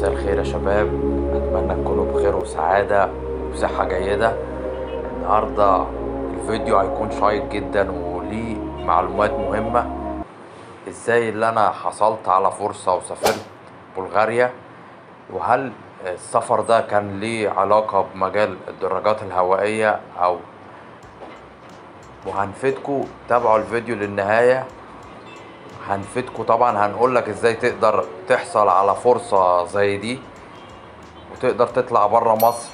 مساء الخير يا شباب، اتمنى تكونوا بخير وسعادة وبصحة جيدة. النهاردة الفيديو هيكون شيق جدا وليه معلومات مهمة. ازاي اللي انا حصلت على فرصة وسافرت بلغاريا، وهل السفر ده كان ليه علاقة بمجال الدراجات الهوائية او وهنفيدكوا. تابعوا الفيديو للنهاية، هنفيدكوا طبعا. هنقولك ازاي تقدر تحصل على فرصة زي دي وتقدر تطلع برا مصر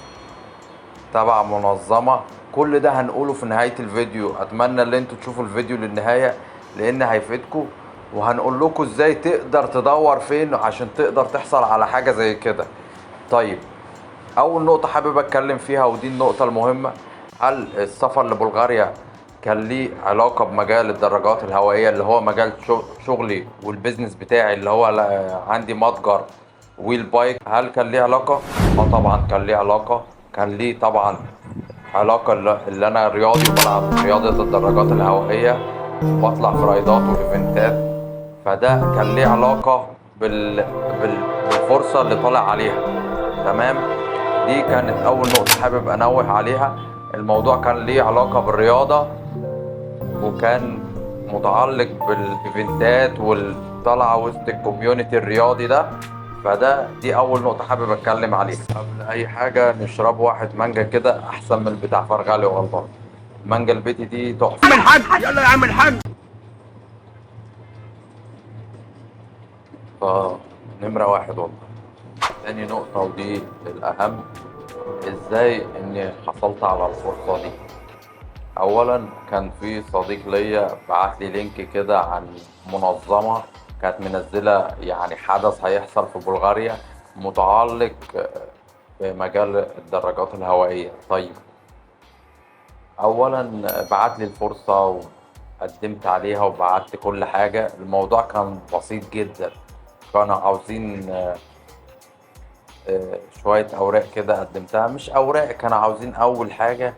تبع منظمة. كل ده هنقوله في نهاية الفيديو. اتمنى ان انتوا تشوفوا الفيديو للنهاية لان هيفيدكوا، وهنقول لكم ازاي تقدر تدور فين عشان تقدر تحصل على حاجة زي كده. طيب، اول نقطة حابب اتكلم فيها ودي النقطة المهمة، هل السفر لبلغاريا كان ليه علاقة بمجال الدراجات الهوائية اللي هو مجال شغلي وال business بتاعي اللي هو عندي متجر wheel bike؟ هل كان ليه علاقة؟ طبعا كان ليه علاقة. كان ليه طبعا علاقة اللي انا رياضي وبلعب رياضة الدراجات الهوائية وبطلع في رايدات وايفنتات، فده كان ليه علاقة بالفرصة اللي طالع عليها. تمام، دي كانت أول نقطة حابب أنوه عليها. الموضوع كان ليه علاقة بالرياضة وكان متعلق بالإيفنتات والطلعة وسط ال community الرياضي ده، فده دي أول نقطة حابب أتكلم عليها. قبل أي حاجة نشرب واحد مانجا كده أحسن من بتاع فرغلي، والله مانجا البيتي دي تحفة. عم الحاج، يلا يا عم الحاج. فنمرة واحد والله. تاني نقطة ودي الأهم، إزاي إني حصلت على الفرصة دي. أولا كان في صديق ليا بعت لي link كده عن منظمة كانت منزلة حدث هيحصل في بلغاريا متعلق بمجال الدراجات الهوائية. أولا بعت لي الفرصة وقدمت عليها وبعت كل حاجة. الموضوع كان بسيط جدا، كانوا عاوزين شوية أوراق كده قدمتها، مش أوراق، كانوا عاوزين أول حاجة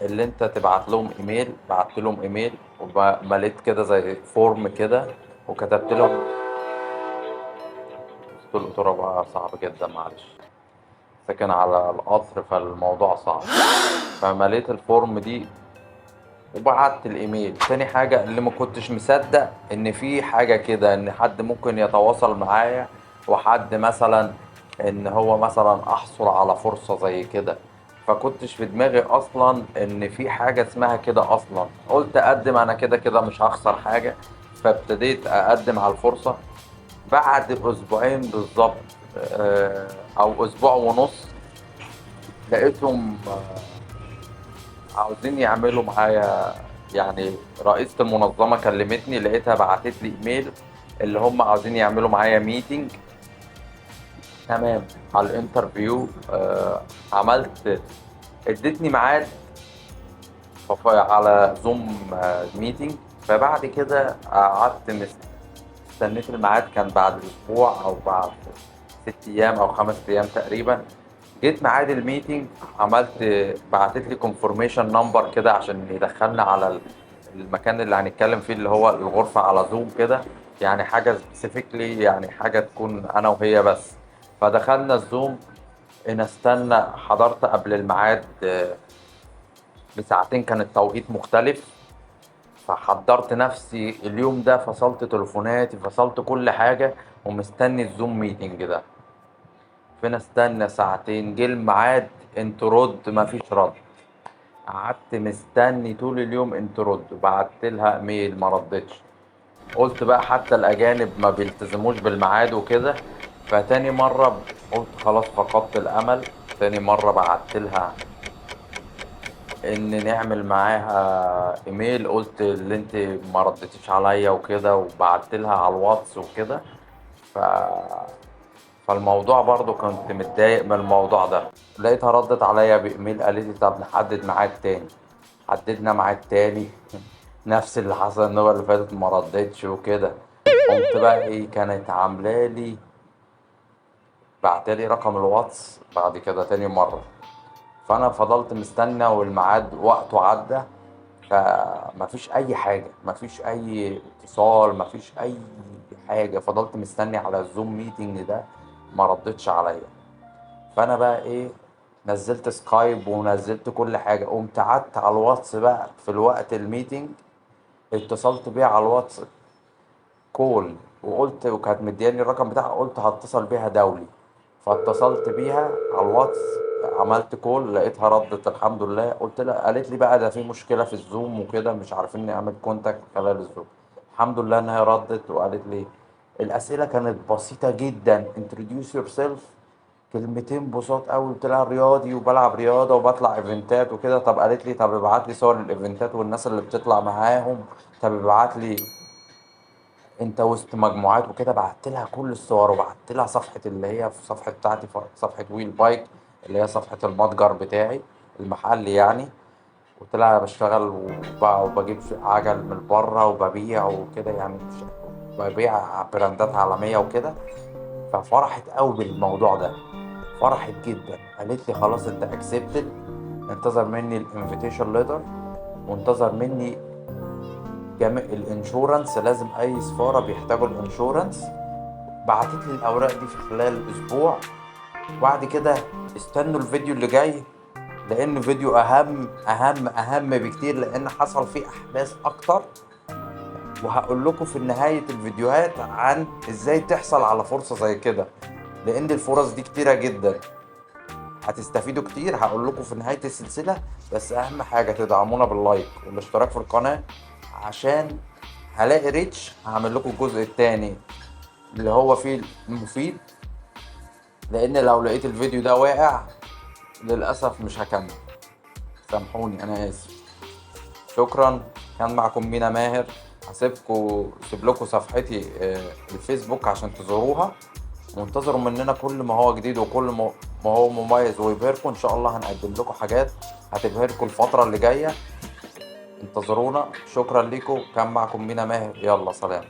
اللي أنت تبعت لهم إيميل. بعت لهم إيميل ومليت كده زي form كده وكتبت لهم. صوت القطورة بقى صعب جدا، معلش ساكن على القطر فالموضوع صعب. فمليت ال form دي وبعت الايميل. تاني حاجة اللي ما كنتش مصدق ان في حاجة كده، ان حد ممكن يتواصل معايا وحد مثلا ان هو مثلا احصل على فرصة زي كده، فكنتش في دماغي اصلا ان في حاجة اسمها كده اصلا. قلت اقدم، انا كده كده مش هخسر حاجة، فابتديت اقدم على الفرصة. بعد اسبوعين بالظبط، او اسبوع ونص، لقيتهم عاوزين يعملوا معايا، رئيسة المنظمة كلمتني، لقيتها بعتت لي ايميل اللي هم عاوزين يعملوا معايا meeting. تمام، على ال interview، ادتني ميعاد على Zoom meeting. فبعد كده قعدت استنيت الميعاد، كان بعد اسبوع او بعد 6 ايام او 5 ايام تقريبا. جيت ميعاد ال meeting، بعتت لي confirmation number كده عشان يدخلنا على المكان اللي هنتكلم فيه اللي هو الغرفة على Zoom كده، حاجة specifically، حاجة تكون أنا وهي بس. فدخلنا ال Zoom، إن استنى، حضرت قبل الميعاد، بساعتين، كان التوقيت مختلف، فحضرت نفسي اليوم ده، فصلت تليفوناتي، فصلت كل حاجة، ومستني ال Zoom meeting ده. فين استنى ساعتين، جه الميعاد، انت رد، مفيش رد. قعدت مستني طول اليوم انت رد، وبعت لها ايميل ما ردتش. قلت بقى حتى الاجانب ما بيلتزموش بالميعاد وكده. فتاني مرة قلت خلاص فقدت الامل. تاني مرة بعت لها ان نعمل معاها ايميل، قلت اللي انت ما ردتيش عليا وكده، وبعت لها على الواتس وكده. فالموضوع برضو كنت متضايق من الموضوع ده. لقيتها ردت عليا بايميل، قالت لي طب نحدد ميعاد تاني. حددنا ميعاد تاني، نفس اللي حصل النوبة اللي فاتت ما ردتش وكده. قمت بقى ايه، كانت عاملة لي، بعتلي رقم الواتس بعد كده تاني مرة. فأنا فضلت مستنى والميعاد وقته عدى، فمفيش أي حاجة، مفيش أي اتصال، مفيش أي حاجة. فضلت مستني على ال Zoom meeting ده ما ردتش عليا. فانا بقى ايه، نزلت Skype ونزلت كل حاجة، قمت قعدت على الواتس بقى في الوقت ال meeting، اتصلت بيها على الواتس call، وقلت، وكانت مدياني الرقم بتاعها، قلت هتصل بيها دولي. فاتصلت بيها على الواتس، عملت call، لقيتها ردت الحمد لله. قلت لها، قالت لي بقى ده في مشكلة في ال Zoom وكده، مش عارفين نعمل contact خلال ال Zoom. الحمد لله انها ردت وقالت لي الاسئلة كانت بسيطة جدا، introduce yourself، كلمتين بساط قوي. قلت لها رياضي وبلعب رياضة وبطلع event ات وكده. طب قالت لي طب ابعت لي صور ال event ات والناس اللي بتطلع معاهم، طب ابعت لي انت وسط مجموعات وكده. بعت لها كل الصور، وبعت لها صفحة اللي هي في صفحة بتاعتي، صفحة Wheel Bike اللي هي صفحة المتجر بتاعي المحلي يعني. قلت لها بشتغل وبجيب عجل من بره وببيع وكده يعني، ببيع brand ات عالمية وكده. ففرحت قوي بالموضوع ده، فرحت جدا. قالت لي خلاص انت accepted، انتظر مني ال invitation letter، وانتظر مني جميع ال insurance، لازم اي سفارة بيحتاجوا ال insurance. بعتت لي الاوراق دي في خلال اسبوع. وبعد كده استنوا الفيديو اللي جاي، لان فيديو اهم اهم اهم بكتير، لان حصل فيه احداث اكتر. وهقول لكم في نهاية الفيديوهات عن ازاي تحصل على فرصة زي كده، لان الفرص دي كتيرة جدا، هتستفيدوا كتير. هقول لكم في نهاية السلسلة. بس اهم حاجة تدعمونا بال like والاشتراك في القناة، عشان هلاقي reach هعمل لكم الجزء التاني اللي هو فيه المفيد، لان لو لقيت الفيديو ده واقع للأسف مش هكمل، سامحوني انا اسف. شكرا، كان معكم مينا ماهر. سيب لكم صفحتي الفيسبوك عشان تزوروها، وانتظروا مننا كل ما هو جديد وكل ما هو مميز ويبهركم. ان شاء الله هنقدم لكم حاجات هتبهركم الفترة اللي جاية، انتظرونا. شكرا لكم، كان معكم مينا ماهر، يلا سلام.